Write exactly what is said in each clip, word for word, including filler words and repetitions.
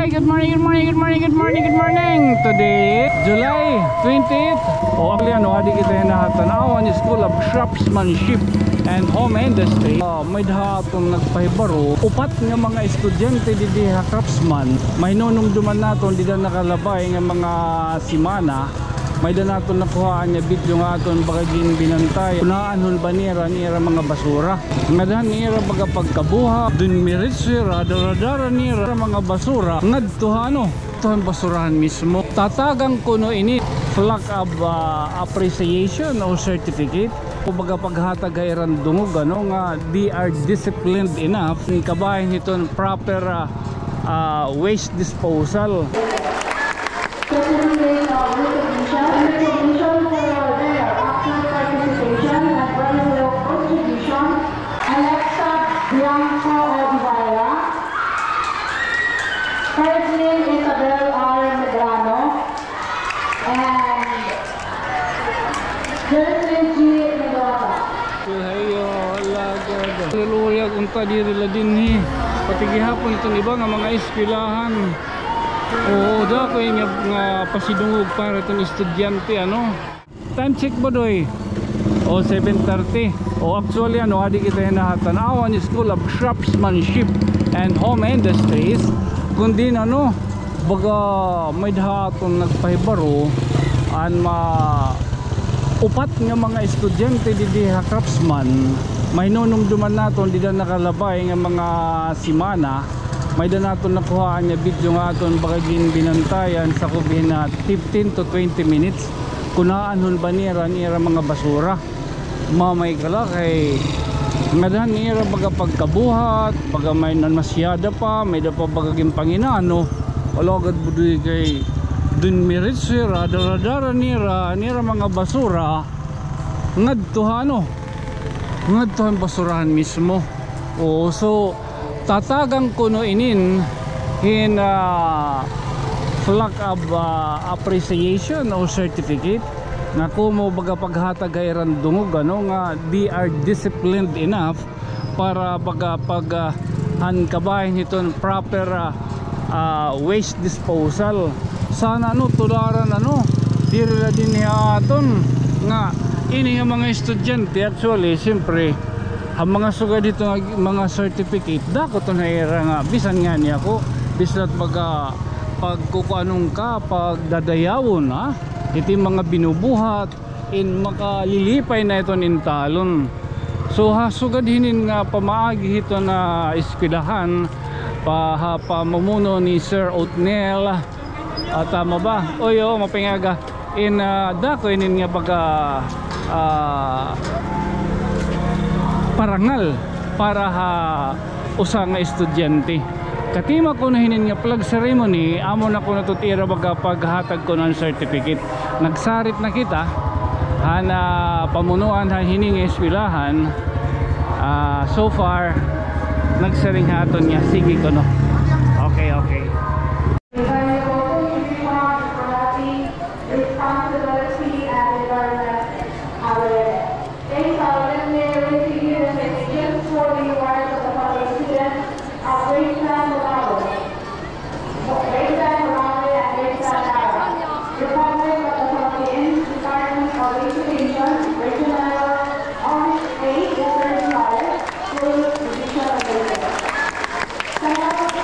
Good morning, good morning, good morning, good morning, good morning. Today, July twenty-eight. O, actually, ano, adi kita hinahat-an, Awan School of Craftsmanship and Home Industry. Ah, may-ada ha aton nagpahibaro, upat nga mga estudyante didi ha Craftsman. Mahinunumduman naton dida nakalabay nga mga semana. May-ada naton nakuhaan nga video nga aton baga ginbinantay. Kunaan hon ba nira an ira mga basura. Ngadahan nira baga pagkabuhat, dinmiritso hira, daradara nira mga basura ngadto ha, ano, ngadto han basurahan mismo. Tatagan kuno ini plaque of, ah, appreciation o certificate. O baga paghatag ha ira hin dungog, ano, nga they are disciplined enough. Kabahin hiton proper, ah, ah, waste disposal. Certificate of recognition, recognition for their active participation and valuable contribution. Alexa Bianco Oliveira, Ferdinand Isabel R. Medrano, and Gertrude G. Mendoza. Hayo, alagad. Hallelujah, unta diri la dinhi. Pati gihapon iton iba nga mga eskwelahan. Oo, dako ini nga, nga pasidungog para iton estudyante, ano. Time check ba, Doy? O, seven thirty. O, actually, ano, adi kita hinahat-an, Awan School of Craftsmanship and Home Industries. Kundi, ano, baga may-ada ha aton nagpahibaro, an ma-, upat nga mga estudyante didi ha Craftsman. Mahinunumduman naton dida nakalabay nga mga semana. May-ada naton nakuhaan nga video nga aton baga ginbinantayan, sakob hin ha fifteen to twenty minutes. Kunaan hon ba nira an ira mga basura. Mamay ka la kay ngadahan nira baga pagkabuhat, baga may-ada masyada pa, may-ada pa baga ginpanginano. Alagad, Budoy, kay dinmiritso hira, daradara nira an ira mga basura ngadto ha, ano, ngadto han basurahan mismo. Oo, so, tatagan kuno inin hin, ah, plaque of, ah, appreciation o certificate nga komo baga paghatag ha ira hin dungog, ano, nga they are disciplined enough para baga pag, ah, han kabahin hiton proper, ah, ah, waste disposal. Sana, ano, tularan, ano, diri la dinhi ha aton nga ini nga mga estudyante, actually, siyempre, ha mga sugad hito nga mga certificate, dako iton ha ira nga, bisan ngani ako, bisan la baga pagkukuanon ka, pagdadayawon, ha? Iti mga binubuhat, in makalilipay na iton intalon. So, ha sugad hinin nga pamaagi hiton nga eskwelahan, pa, ha pamumuno ni Sir Otniel, ah, tama ba? Oy, oo, maupay nga aga. In, ah, dako inin nga baga, ah, parangal para ha usa nga estudyante. Katima kuno hinin nga flag ceremony, amo na kuno ito it ira baga paghatag kuno hin certificate. Nagsarit na kita han, ah, pamunuan han hini nga eskwelahan. Ah, so far, nagsiring ha aton nga sige kuno. Okay, okay. Responsibility and environment awareness. They solemnly receive the certificates for the awards of the following students of grade ten Malawi, grade ten Malawi and grade ten Nara, Republic of the Philippines, Department of Education, Regional Office eight, Western Visayas, School Division of Leyte. Second,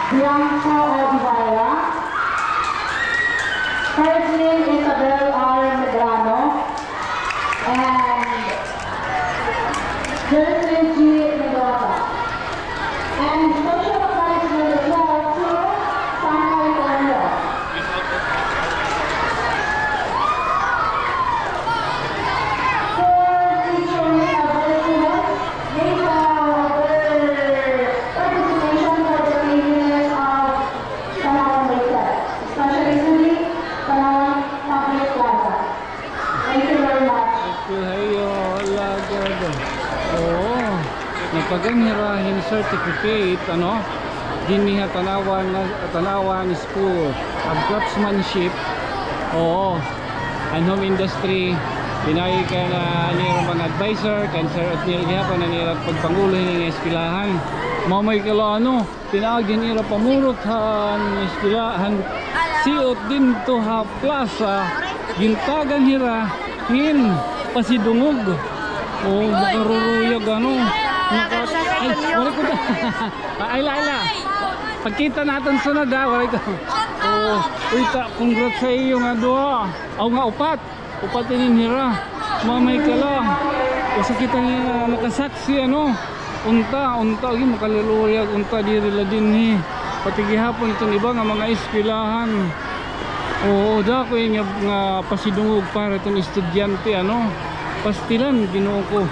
Bianca Oliveira, Ferdinand Isabel R. Medrano, and Joseph G. Mendoza. And special acknowledgement as well to San Antonio. For teachers and vice students, may the, their participation for the cleanliness of Tanauan Leyte, especially to the Tanauan Public Plaza. Thank you very much. Thank you, hayo, alagad. Oo. Nagpagan hira hin certificate, ano? Dinhi ha Tanauan, Tanauan School of Craftsmanship. Oo. And Home Industry. Pinaagi kan, ah, an ira mga adviser, kan Sir Otniel gihapon, an ira pagpangulo hini nga eskwelahan. Mamay kala, ano? Pinaagi nira pamurot han eskwela, han siot dinto ha plaza, gintagan hira hin pasidungog. O, makaruruyag, ano. Naka-, ay, waray ko da. Ay, la, ay, la. Pagkita naton sunod, ha, waray ko. O, uy, ta, congrats sa iyo nga duha. Aw, nga upat. Upat inin hira. Mamay kala. Usa kita nga nakasaksi, ano. Unta, unta, agi, makaruruyag, unta, diri la dinhi. Pati gihapon iton iba nga mga eskwelahan. Oo, dako ini nga, nga pasidungog para iton estudyante, ano. Pastilan, Ginoo ko.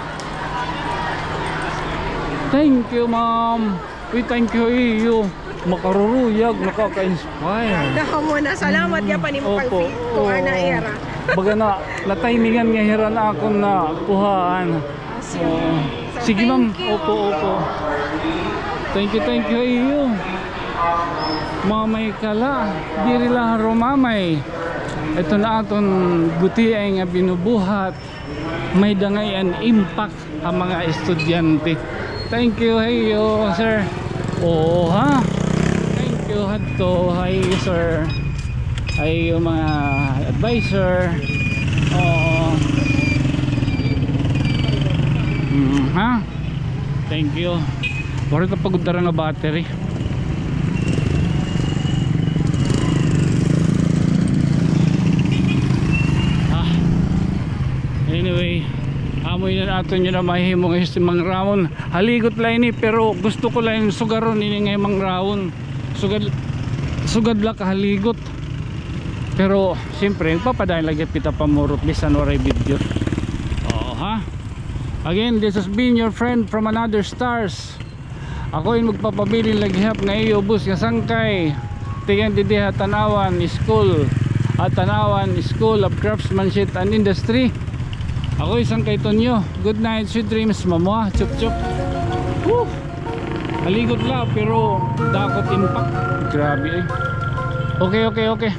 Thank you, ma'am. Uy, thank you, iyo. Makaruruyag, nakaka-inspire. Damo na. Salamat gihapon nimo pag-, kuan na ira. Baga na, na-timingan nga hira an akon nakuhaan. Ah, sige. Oo. So, sige, ma'am. Thank you. Opo, opo. Thank you, thank you, iyo. Mamay kala, diri la harumamay. Ito na aton gutiay nga binubuhat. May-ada ngay-an impact ha mga estudyante. Thank you, hayo, sir. Oo, ha? Thank you, hadto, hayo, sir. Hayo, mga adviser. Oo. Mm, ha? Thank you. Waray ta pa gud dara nga battery. Ah. Anyway, amo ini an aton nga mahimo nga history, Mangrawon. Haligot la ini, pero gusto ko la ini sugaron ini nga Mangrawon. Sugad, sugad la ka haligot. Pero, siyempre, magpapadayon la gihap kita pamurot bisan waray video. Oo, ha? Again, this has been your friend from another stars. Ako in magpapabilin la gihap nga iyo ubos nga sangkay. Tikang didi ha Tanauan School, ha Tanauan School of Craftsmanship and Industry. Ako in sangkay Tonyo. Good night, sweet dreams, mamwa. Chup, chup. Woo! Haligot la, pero dakot impact. Grabe, eh. Okay, okay, okay.